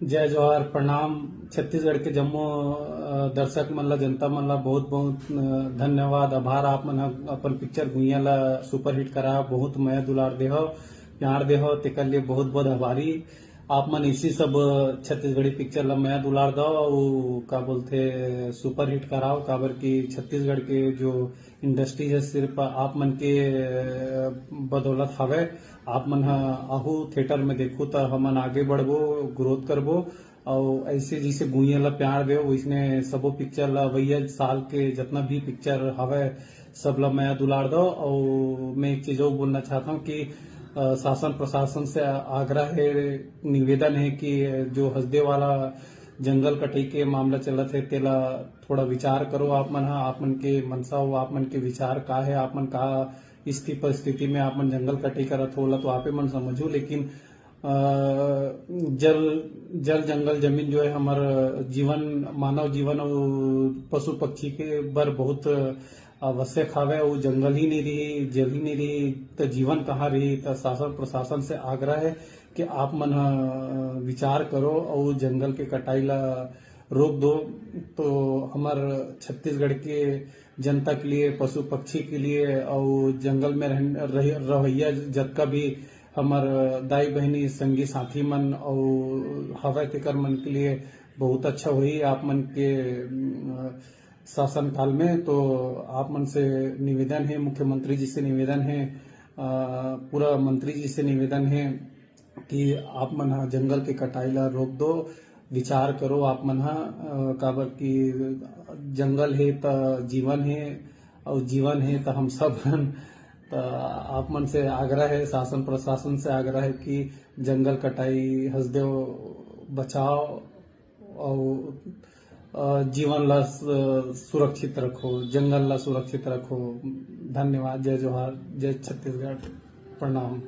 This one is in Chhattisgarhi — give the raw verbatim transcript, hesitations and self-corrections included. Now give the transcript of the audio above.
जय जोहार, प्रणाम। छत्तीसगढ़ के जम्मो, अ, दर्शक मन ला, जनता मन ला बहुत बहुत, अ, धन्यवाद, आभार। आप मन ह अपन पिक्चर गुइया ला सुपरहिट करा, बहुत मया दुलार देहव, प्यार देहव, तेकर लिए बहुत बहुत आभारी। आप मन इसी सब छत्तीसगढ़ी पिक्चर ला मया दुलार दव, अउ का बोलथे, सुपरहिट कराव, काबर कि छत्तीसगढ़ के जो इंडस्ट्री है सिर्फ आप मन के, अ, बदौलत हवे। आप मन ह आहू थिएटर में देखू त हमन आगे बढ़बो, ग्रोथ करबो। अउ ऐसे जैसे गुइया ला प्यार देव, वैसने सबो पिक्चर ला, भैया साल के जितना भी पिक्चर हवे, सब ला मया दुलार दो। अउ मैं एक चीज और बोलना चाहता हूँ कि, अ, शासन प्रशासन से आग्रह है, निवेदन है कि जो हसदेव वाला जंगल कटाई के मामला चलत है, तेला थोड़ा विचार करो। आप मन ह, आप मन के मनसा हो, आप मन के विचार का है, आप मन का स्थिति परिस्थिति में आप मन जंगल कटाई करत हो, ओला तो आपे मन समझो, लेकिन, अ, जल, जल, जंगल, जमीन जो है, हमर जीवन, मानव जीवन अउ पशु पक्षी के बर बहुत आवश्यक हवे। अउ जंगल ही नहीं रही, जल ही नहीं रही, त जीवन कहाँ रही? त शासन प्रशासन से आग्रह है कि आप मन ह विचार करो अउ जंगल के कटाई ला रोक दो। तो हमर छत्तीसगढ़ के जनता के लिए, पशु पक्षी के लिए अउ जंगल में रहन-, रह-, रहवैया जतका भी हमर दाई बहिनी, संगी साथी मन अउ हवय, तेकर मन के लिए बहुत अच्छा होही आप मन के, अम, शासन काल में। तो आप मन से निवेदन है, मुख्यमंत्री जी से निवेदन है, अ, पूरा मंत्री जी से निवेदन है कि आप मन ह जंगल के कटाई ला रोक दो, विचार करो आप मन ह, अ, काबर कि जंगल हे त जीवन हे, अउ जीवन हे त हम सब हन। त आप मन से आग्रह है, शासन प्रशासन से आग्रह है कि जंगल कटाई, हसदेव बचाओ, अउ, अ, जीवन ला स-, सुरक्षित रखो, जंगल ला सुरक्षित रखो। धन्यवाद। जय जोहार, जय छत्तीसगढ़, प्रणाम।